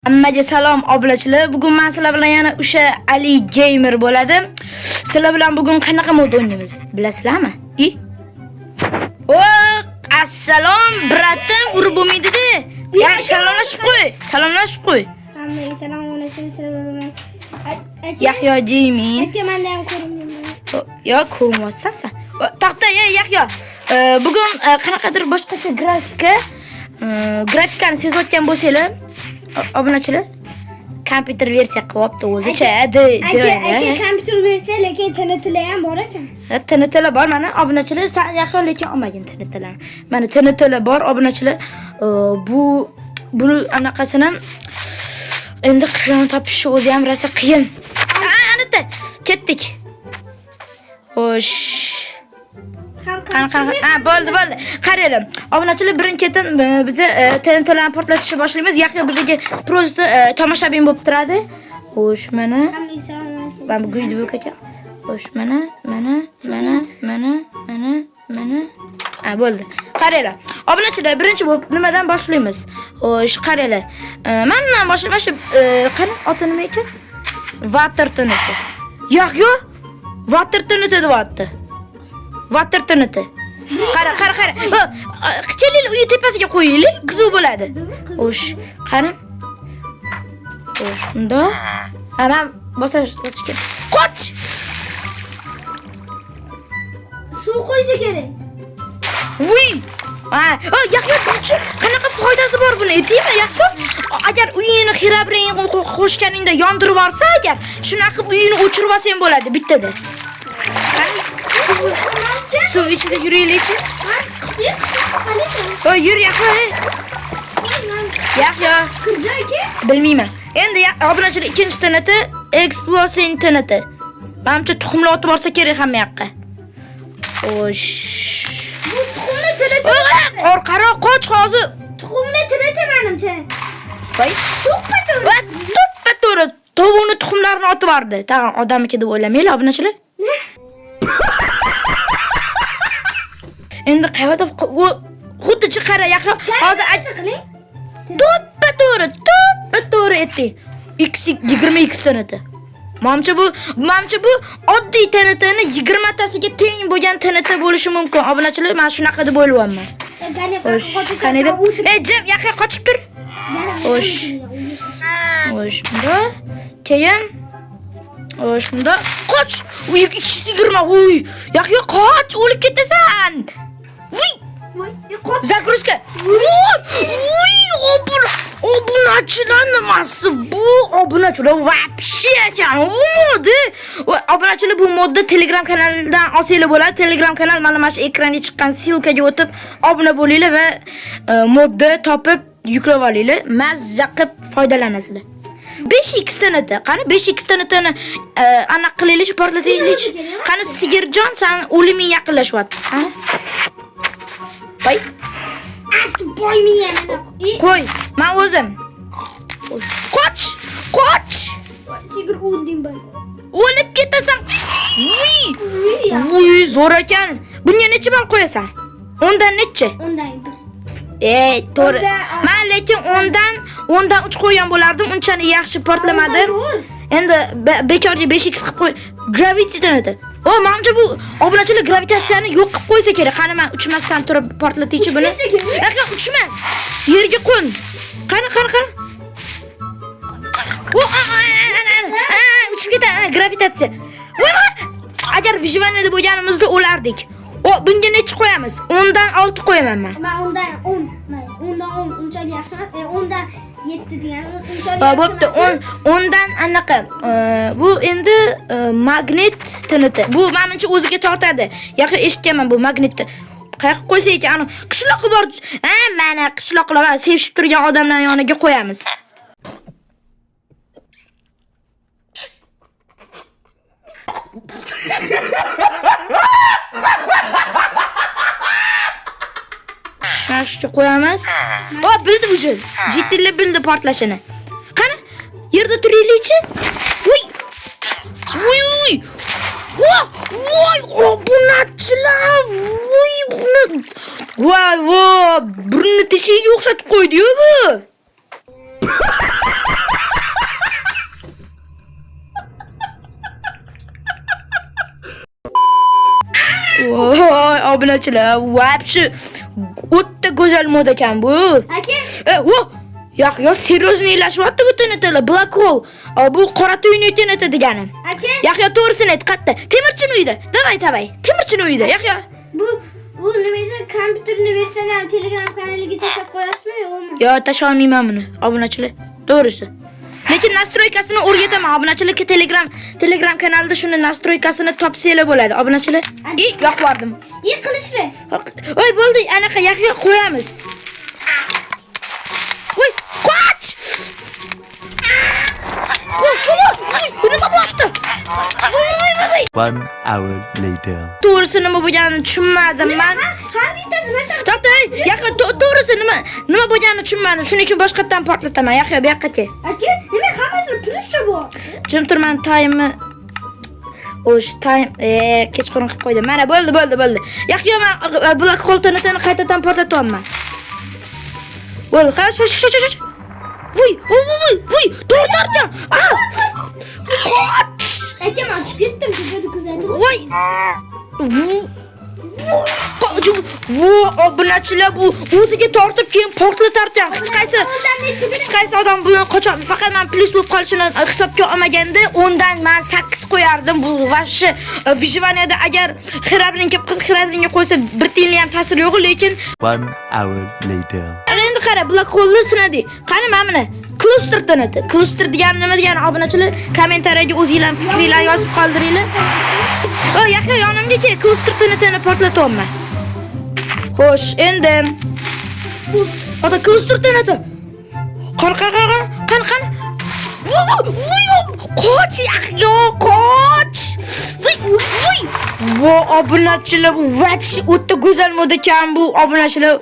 Hammaga salom oblachilar. Bugun men sizlar bilan yana o'sha Ali Gamer bo'ladi. Sizlar bilan bugun qanaqa mod o'ynaymiz? Bilasizlarmi? I? O, assalom bratim, urib bo'lmaydi-da. Yana salomlashib qo'y. Salomlashib qo'y. Hammaga salom alaykum. Salom. Aka, Yahyo Gaming. aka menda ham ko'rinmayman. Yo, ko'rmayapsan sen. To'xta, ey Yahyo. Bugun qanaqadir boshqacha grafika, grafikani sezayotgan bo'lsanglar, obunachilar, kompyuter versiya qilyapti o'zicha. Aka, aka kompyuter bersa, lekin TNTlar ham bor ekan. TNTlar bor mana obunachilar, san Yahyo lekin olmagin TNTlarni. Mana TNTlar bor obunachilar. Bu buni anaqasini endi qilon topish o'zi ham rosa qiyin. Anita, ketdik. Xo'sh. Ham Qani qani ha bo'ldi bo'ldi. Qaranglar. Obunachilar birin-ketin biza TNTlarni portlatishni boshlaymiz. Yahyo bizga просто tomoshabin bo'lib turadi. Xo'sh, mana Hammaga salom alaykum. mana bu gujdi bo'lib ekan. Xo'sh, mana mana mana mana mana mana. Ha bo'ldi. Qaranglar. Obunachilar birinchi bo'lib nimadan boshlaymiz? Xo'sh, qaranglar. Mana bundan boshlaymiz. Mana shu qani oti nima ekan? Water TNT. Yahyo Water TNT deyapti. Water TNT. Qara, qara, qara. Kelinglar uyi tepasiga qo'yaylik, qiziq bo'ladi. Xo'sh, qani. Xo'sh, unda. Ha, man bosish kerak. Qoch! Suv qo'ysa kerak. Vuy! Ha, Yahyo, buncha qanaqa foydasi bor buni aytaymi, Yahyo? Agar uyingni Herobrine qo'shganingda yondirib yuborsa agar, shunaqa qilib uyingni o'chirib olsang bo'ladi bittada. Qani, suv ichida yuraylikchi. Man qishloq qishloq qalasan. Oy, yur Yahyo. Ey. Man Yahyo. kirdi aka. Bilmayman. Endi obunachilar ikkinchi TNT Explosion TNT. Manimcha tuxumlar otib borsa kerak hamma yoqqa. Xo'sh. Bu tuxumli TNT. Orqaroq qoch hozir. Tuxumli TNT menimcha. Voy. To'ppa to'g'ri. Va to'ppa to'g'ri tovuqni tuxumlarini otib yubordi. Tag'in odamniki deb o'ylamanglar obunachilar. Endi qayerda u xuddi chiqara Yahyo hozir qiling. To'ppa to'g'ri, to'ppa to'g'ri aytding. X 20 x TNT. Manimcha bu oddiy TNTni 20 tasiga teng bo'lgan TNT bo'lishi mumkin. Obunachilar, men shunaqa deb o'ylayapman. Xo'sh, qani edi? Ey, jim, Yahyo qochib tur. Xo'sh. Xo'sh, bunda keyin xo'sh, bunda qoch. Uy, 220. Uy, Yahyo qoch, o'lib ketasan. Uy, Voy, qoch. Загрузка. Voy, voy, obunachilar nimasi bu? Obunachilar вообще ekan. Bu modda. Obunachilar bu modda Telegram kanalidan olsanglar bo'ladi. Telegram kanal mana shu ekranga chiqqan ссылкаga o'tib obuna bo'linglar va modda topib yuklab olinglar. Mazza qilib foydalanasizlar. 5x TNT. Qani 5x TNTni aniq qilaylik, portlataylik. Qani Sigirjon, san o'liming yaqinlashyapti. Qani? Voy. Boy miyani. Qo'y, men o'zim. Qoch! Qoch! Sigir o'ldim ben. O'lib ketasan. Vuy! Vuy ya. Vuy, zo'r ekan. Bunga necha ball qo'yasan? 10dan necha? Ondan bir. Ey, to'g'ri. O'ndan- Men lekin 10dan 3 qo'ygan bo'lardim. Unchalik yaxshi portlamadi. O'ndan to'rt. Endi bekorga 5x qilib qo'y. Gravity TNT. O, menimcha bu obunachilar gravitatsiyani yo'q qilib qo'ysa kerak. Qani men uchmasdan turib portlataychi buni. Uchsa kerak. Yaqin uchma. Yerga qo'n. Qani, qani, qani. O, a, a, a, a, a, uchib ketadi, gravitatsiya. Voy, voy. Agar выживание bo'lganimizda o'lardik. O, bunga necha qo'yamiz? 10 dan 6 qo'yaman men. Ben ondan 10. Ben ondan 10 unchalik yaxshi emas. Ondan 7 degani unchalik Ha, yaxshi bo'pti. emas. 10 10 dan anaqa. Bu endi magnit TNT. Bu menimcha o'ziga tortadi. Yaqin eshitganman bu magnitni. Qayoqqa qo'ysa ekan? Ani qishloqqa bor. Ha, mana qishloqlar sevishib turgan odamlar yoniga qo'yamiz. Mana shu qo'yamiz. O, bildi уже. Jiddiylar bildi portlashini. Qani, yerda turaylikchi. Voy! Voy, voy! Voy, voy, obunachilar! Voy, buni voy, voy, burni teshigiga o'xshatib qo'ydi-yu bu. obunachilar. Вообще o'ta go'zal mod ekan bu. Aka, O! Yo'q, серьезный lashyapti bu TNTlar. Black hole. Bu qora tuyni TNT degani. Aka, Yahyo, to'g'risini ayt, qayerda? Temirchini uyida. Давай, давай. Temirchini uyida. Yahyo. Bu nima edi? Kompyuterni bersalar ham Telegram kanaliga tashlab qo'yasizmi, yo'qmi? Yo, tashlay olmayman buni, obunachilar. To'g'risi. Lekin настройка sini o'rgataman obunachilarga. Telegram kanalida shuni настройка sini topsanglar bo'ladi, obunachilar. I, yoqib yubordim. I, qilichli. Oy, bo'ldi, anaqa, Yahyo, qo'yamiz. Voy, qoch! Voy, voy, voy, nima bo'lyapti? Voy, voy, voy, voy. One hour later. To'g'risi nima bo'lganini tushunmadim man. Har bittasi mana. To'xta, ey, Yahyo, to'g'risi nima bo'lganini tushunmadim. Shuning uchun boshqatdan portlataman. Yahyo, bu yoqqa kel. Aka, nima hammasini plyuscha bor? Jim tur, man time'ni. O'sh, time, kechqurun qilib qo'ydim. Mana, bo'ldi, bo'ldi, bo'ldi. Yahyo, man Black Hole TNTni qaytadan portlatyapman. Bo'ldi, ha, sh sh sh sh. Voy, voy, voy, voy, tortarkan. Ah! Qoch! Aka, men tushib ketdim, tepada kuzatib. Voy! Qoch! Vo, obunachilar, bu o'ziga tortib keyin portlatarkan. Ondan necha Hech qaysi odam bilan qocha, faqat man plyus bo'lib qolishini hisobga olmaganda, 10 dan man 8 qo'yardim. Bu вообще выживание da agar Herobrine kelib qiz Herobrine'ga qo'ysa, bir tiyinli ham ta'siri yo'q, lekin One hour later. Endi qara, Black Hole'ni sinadik. Qani, mana buni. Cluster TNT. Cluster degani nima degani, obunachilar, kommentariyaga o'zinglar fikringlarni yozib qoldiringlar. O, Yahyo, yonimga kel, Cluster TNTni portlatyapman. Xo'sh, endi ota, Cluster TNT. Qani, qani, qani, qani, qani. Voy, voy, qoch, Yahyo, qoch. Voy, voy. Vo, obunachilar, bu вообще o'ta go'zal mod ekan bu, obunachilar.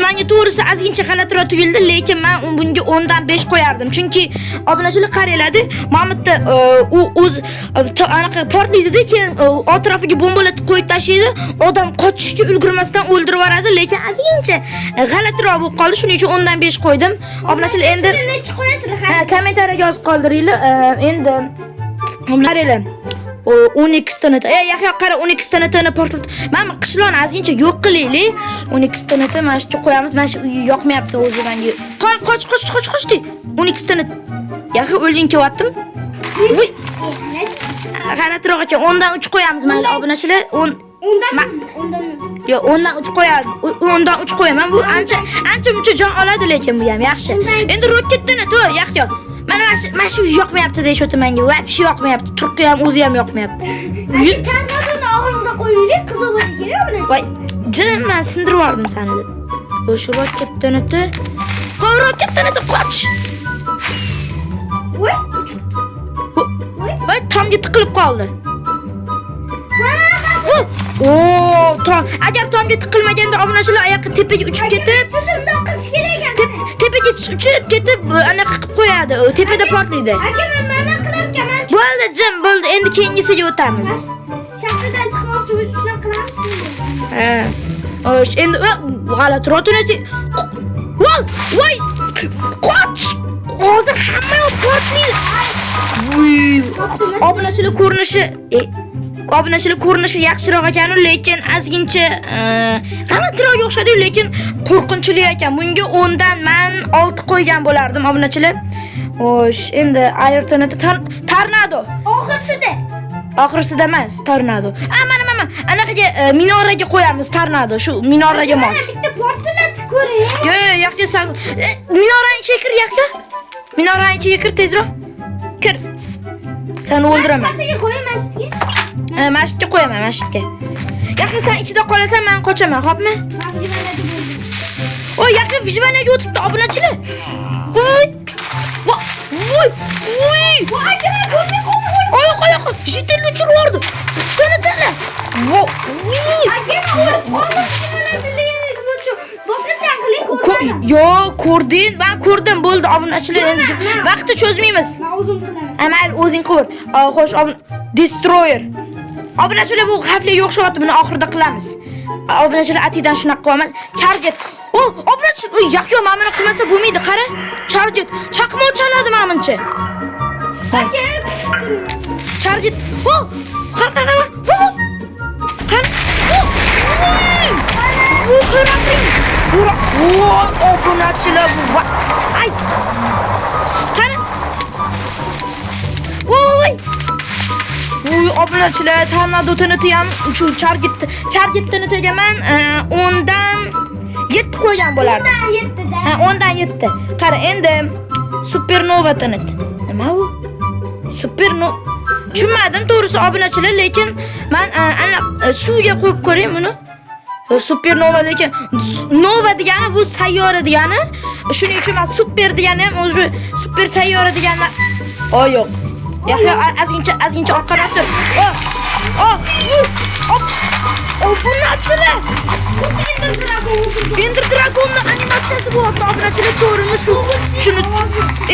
Menga to'g'risi ozgincha g'alatiroq tuyuldi, lekin men bunga 10 dan 5 qo'yardim. Chunki obunachilar, qaranglar, mana bu yerda u o'z anaqa portlaydi-da, keyin atrofiga bombalar qo'yib tashlaydi. Odam qochishga ulgurmasdan o'ldirib yuboradi, lekin ozgincha g'alatiroq bo'lib qoldi. Shuning uchun 10 dan 5 qo'ydim. Obunachilar, endi Necha qo'yasizlar? Ha, kommentariyaga yozib qoldiringlar. Endi qaranglar. O 12 TNT. Ey, Yahyo, qara, 12 TNTni portlat. Mana bu qishloqni ozgincha yo'q qilaylik. 12 TNT mana shu yerga qo'yamiz. Mana shu uy yoqmayapti o'zi menga. Qoch, qoch, qoch, qoch, qoch de. 12 TNT. Yahyo, o'lging kelyaptimi? Voy, g'alatiroq ekan. 10 dan 3 qo'yamiz, mayli, obunachilar. 10 Ondan ondan Yo'q, 10 dan 3 qo'yardim. 10 dan 3 qo'yaman. Bu ancha ancha muncha jon oladi, lekin bu ham yaxshi. Endi rocket TNT, Yahyo. Mana shu yoqmayapti deyishyapti menga. Вообще yoqmayapti. Turqi ham, o'zi ham yoqmayapti. Aka, tornadoni oxirida qo'yaylik, qiziq bo'lsa kerak bilan. Voy, jim, man sindirib yubordim seni deb. O'sha rocket TNT. Qo'y, rocket TNT, qoch. Voy, voy. Voy, tomga tiqilib qoldi. Ha, O, tom, agar tomga tiqilmaganda, obunachilar, oyoqqa tepaga uchib ketib, tushundim, bundoq qilish kerak ekan. Tepaga uchib ketib, anaqa qilib qo'yadi. Tepada portlaydi. Aka, men mana qilarkanman. Bo'ldi, jim, bo'ldi. Endi keyingisiga o'tamiz. Shaxtadan chiqmoqchi bo'lsa shunaqa qilamiz. Ha. Xo'sh, endi g'alatiroq TNT. Voy, voy! Qoch! Hozir hamma yoq portlaydi. Voy! Obunachilar ko'rinishi yaxshiroq ekan, lekin ozgincha g'alatiroq o'xshadi, lekin qo'rqinchli ekan. Bunga 10 dan man 6 qo'ygan bo'lardim, obunachilar. Xo'sh, endi Air TNT, tornado. Oxirsida. Oxirisida emas, tornado. A, mana, mana, anaqaga, minoraga qo'yamiz tornado, shu minoraga Mana mos. bitta portlatib ko'ring. Yo'q, yo'q, Yahyo, san minorani ichiga kir, Yahyo. Minorani ichiga kir tezroq. Kir. Seni o'ldiraman. Pastiga qo'ying masjidga. Masjidga qo'yaman, masjidga. Yahyo, sen ichida qolasan, men qochaman, xo'pmi? Man выживание da bo'ldim. Oy, Yahyo выживание ga o'tibdi, obunachilar. Voy! Voy! Voy! Voy! Bu aka, men ko'rmay qoldim. Oyoq, oyoq, житель uchirib yubordi. Tana, tana. Voy! Voy! Aka, men o'lib qoldim. Выживание da degan bu boshqatdan qiling, ko'rmadim. Yo'q, ko'rding? Men ko'rdim, bo'ldi, obunachilar, endi vaqtni cho'zmaymiz. Men o'zim qilaman. Mayli, o'zing qilver. Xo'sh, Destroyer. Obunachilar, bu xavfliga o'xshayapti, buni oxirida qilamiz. Obunachilar, atidan shunaqa qilyapman. Charget. O, obunachi, oy, Yahyo, mana buni qilmasa bo'lmaydi, qara. Charget. Chaqmoq chaladi mana. Aka, kutib turing. Charget. O, qara, qara, qara. Vo! Qara. Vo! Bu Herobrine. Voy, obunachilar bu. Ay. Qani? Voy. Voy, obunachilar, Tornado TNT ham shu Chargit Chargit TNTga man 10 dan 7 qo'ygan bo'lardim. 10dan 7 da. Ha, 10 dan 7. Qara, endi Supernova TNT. Nima bu? Superno Tushunmadim to'g'risi, obunachilar, lekin man ana suvga qo'yib ko'ring buni. Supernova, lekin nova degani bu sayyora degani. Shuning uchun man super degani ham o'zi super sayyora degani. O yo'q. Yahyo, ozgincha ozgincha orqaga tur. O! O! Op! Obunachilar! Xuddi Ender Dragon o'tirgan. Ender Dragonni animatsiyasi bo'lyapti, obunachilar, to'g'rimi shu? Shuni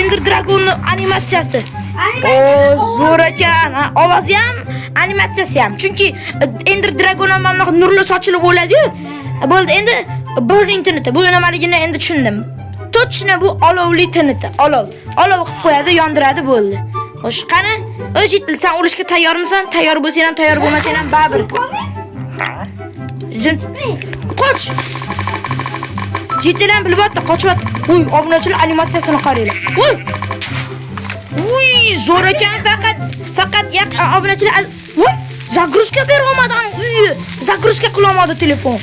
Ender Dragonni animatsiyasi. O, zo'r ekan. Ha, ovozi ham, animatsiyasi ham. Chunki Ender Dragon ham mana bunaqa nurli sochilib o'ladi-yu. Bo'ldi, endi Burning TNT. Bu nimaligini endi tushundim. Точно bu olovli TNT. Olov. Olov qilib qo'yadi, yondiradi, bo'ldi. Xo'sh, qani? O'z Jitil, sen urushga tayyormisan? Tayyor bo'lsang ham, tayyor bo'lmasang ham baribir. Jim. Qoch! Jitil ham bilyapti, qochyapti. Uy, obunachilar, animatsiyasini qaranglar. Uy! Uy, zo'r ekan, faqat yaq obunachilar, voy, загрузка bera olmadi ani uyi. Загрузка qila olmadi telefon.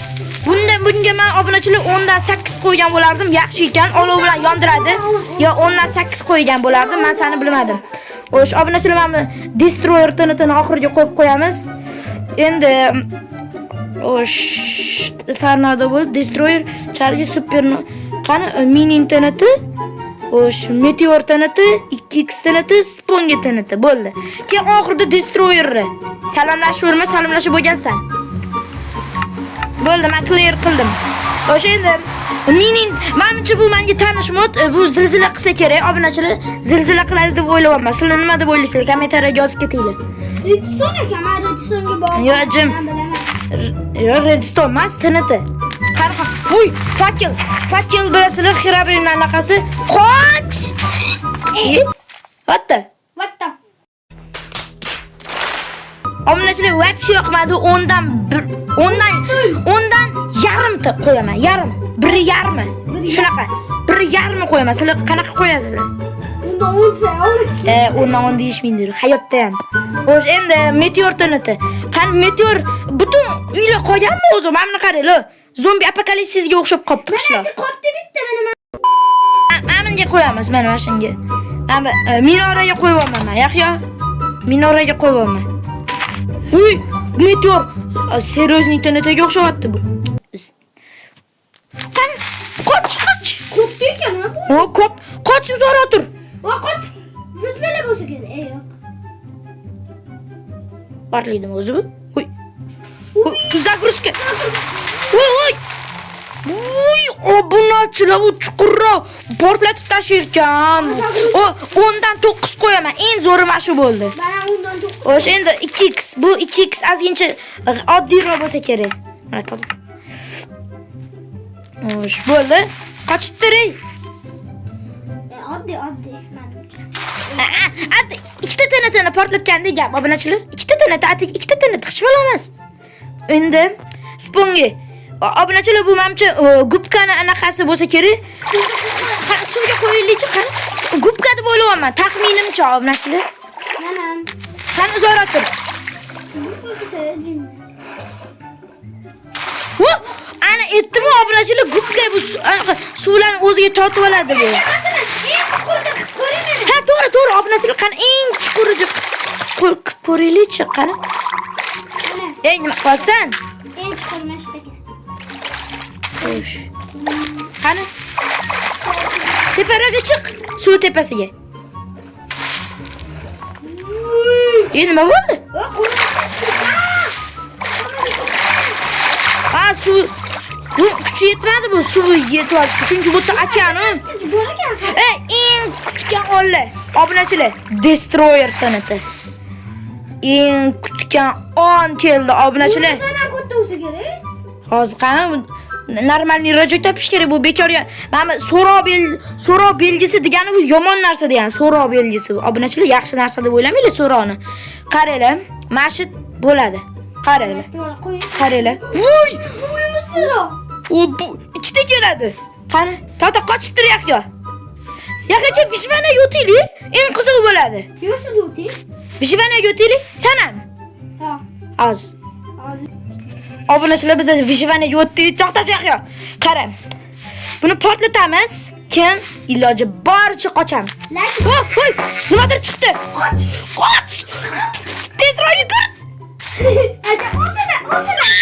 Bunga men, obunachilar, 10 dan 8 qo'ygan bo'lardim. Yaxshi ekan, olov bilan yondiradi. Yo 10 dan 8 qo'ygan bo'lardim. Men seni bilmadim. Xo'sh, obunachilar, mana Destroyer TNTni oxiriga qo'yib qo'yamiz. Endi xo'sh, Tornado bo'ldi, Destroyer, Charge, Super, qani mini interneti, xo'sh, Meteor TNT, 2x TNT, Sponge TNT bo'ldi. Keyin oxirida Destroyerni. Salomlashaverma, salomlashib bo'lgansan. Bo'ldi, men clear qildim. O'sha endi mening manimcha bu menga tanish mod, bu zilzila qilsa kerak. Obunachilar, zilzila qiladi deb o'ylayapman. Sizlar nima deb o'ylaysizlar? Kommentariyaga yozib ketinglar. Redstone ekan, men Redstone'ga bog'liq. Yo, jim. Men bilaman. Yo, Redstone emas, TNT. Qanaqa? Uy, факел. Факел bilasizlar, Herobrine anaqasi. Qoch! E? What the? What the Obunachilar, вообще yoqmadi. 10 dan 1, 10 dan 10 dan yarimta qo'yaman. Yarim. Bir yarmi. Shunaqa. Bir yarmi qo'yaman. Sizlar qanaqa qo'yasizlar? Unda 10 sa, 10. 10 dan 10 deyishmaydi hayotda ham. Xo'sh, endi Meteor TNT. Qani Meteor, butun uylar qolganmi o'zi? Mana buni qaranglar. Zombi apokalipsisga o'xshab qolibdi qishloq. Qopdi bitta mana mana. Mana bunga qo'yamiz, mana shunga. Mana minoraga qo'yyapman man, Yahyo. Minoraga qo'yyapman. Uy, meteor. Серьезный TNTga o'xshayapti bu. Qani, qoch, qoch. Ko'pda ekan ha bu. O, ko'p. Qoch, uzoqroq tur. Vaqt zilzila bo'lsa kerak. E, yo'q. Portlaydimi o'zi bu? Uy. Uy, загрузка. Uy, uy. Uy, obunachilar, u chuqurroq portlatib tashlarkan. O, 10 dan 9 qo'yaman. Eng zo'ri mana shu bo'ldi. Mana undan 9. Xo'sh, endi 2x. Bu 2x ozgincha oddiyroq bo'lsa kerak. Mana topib. Xo'sh, bo'ldi. Qochib turing. E, oddiy, oddiy menimcha. At ikkita TNTni portlatgandek gap, obunachilar. Ikkita TNT, atik ikkita TNT hech balo emas. Endi Sponge. Obunachilar, bu menimcha губка ni anaqasi bo'lsa kerak. Suvga qo'yildichi, qani? Губка deb o'ylayapman, taxminimcha, obunachilar. Mana. Qani, uzoqroq tur. Bu qilsa jinni. Vo! Ana aytdim, obunachilar, губка bu anaqa suvlarni o'ziga tortib oladi bu. Masalan, eng chuqurda qilib ko'ring meni. Ha, to'g'ri, to'g'ri, obunachilar, qani eng chuquriga qilib ko'raylikchi, qani? Mana Ey, nima qilyapsan? eng chuqur mana shu ekan. Xo'sh. Qani? Teparoqqa chiq, suv tepasiga. E, nima bo'ldi? Va qo'lga Ha, suv bu kuchi yetmadi bu suvi yetib olishga, chunki bu yerda okean. Bor ekan. E, eng kutgan onlar. Obunachilar, Destroyer TNT. Eng kutgan on keldi, obunachilar. Bundan ham katta bo'lsa kerak. Hozir qani нормальный joy topish kerak bu bekorga. Mana so'roq belgisi degani bu yomon narsa degani, so'roq belgisi. Obunachilar, yaxshi narsa deb o'ylamanglar so'roqni. Qaranglar, mana shu bo'ladi. Qaranglar. Mana qo'ying. Qaranglar. Voy! Buymi so'roq? U bu ikkita keladi. Qani, to'xta, qochib tur Yahyo. Yahyo, kel, выживание ga o'taylik. Eng qizig'i bo'ladi. Yo'q, siz o'ting. Выживание ga o'taylik. San ham. Ha. Oz. Hozir. Obunachilar, biz выживание ga o'tdik. To'xta, Yahyo. Qara. Buni portlatamiz, keyin iloji boricha qochamiz. Lekin Voy, voy, nimadir chiqdi. Qoch! Qoch! Tezroq yugur! Aka, o'ldilar, o'ldilar.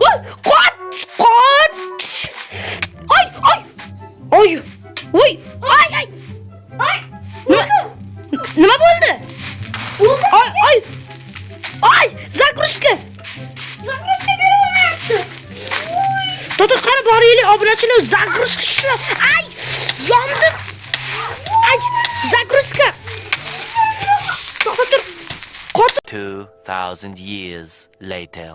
Voy, qoch! Qoch! Ay, ay! Oy! Voy! Ay, ay! Ay, Nima, nima bo'ldi? o'ldim. Ay, ay! Ay, загрузка! Загрузка bera olmayapti. To'xta, qani boraylik, obunachilar, загрузка shu. Ay, yondim. Ay, загрузка. To'xta tur. Qotib. 2,000 years later.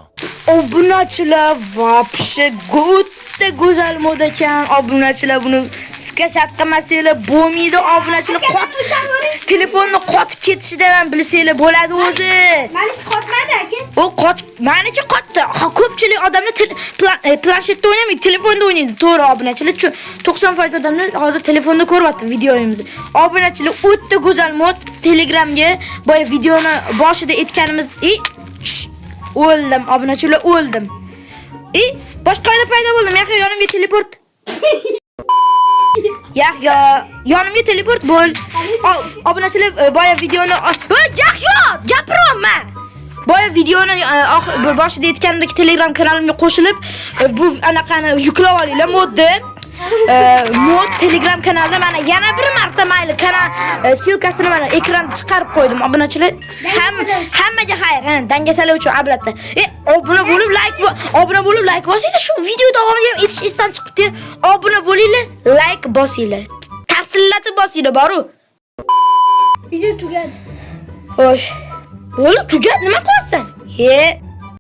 Obunachilar, вообще o'ta go'zal mod ekan. Obunachilar, buni скачать qilmasanglar bo'lmaydi. Obunachilar, qotib, telefonni qotib ketishidan ham bilsanglar bo'ladi o'zi. Maniki qotmadi, aka. U qotib, maniki qotdi. Ha, ko'pchilik odamlar planshetda o'ynamaydi, telefonda o'ynaydi. To'g'ri, obunachilar, shu 90% odamlar hozir telefonda ko'ryapti videomizni. Obunachilar, o'ta go'zal mod. Telegramga boya videoni boshida aytganimiz, o'ldim, obunachilar, o'ldim. E, boshqa joyda paydo bo'ldim. Yahyo, yonimga teleport. Yahyo, yonimga teleport bo'l. Obunachilar, boya videoni. Voy, Yahyo, gapiryapman. Boya videoni boshida aytganimdek Telegram kanalimga qo'shilib, bu anaqani yuklab olinglar modni. Mod Telegram kanalida mana yana bir marta, mayli, kanal ссылка sini mana ekranda chiqarib qo'ydim. Obunachilar, ham hammaga xayr, ha, dangasalar uchun albatta. Obuna bo'lib obuna bo'lib like bosinglar. Shu video davomida ham aytish esdan chiqibdi. Obuna bo'linglar, like bosinglar. Tarsillatib bosinglar boru. Video tugadi. Xo'sh. Bo'ldi, tugadi, nima qilyapsan? E,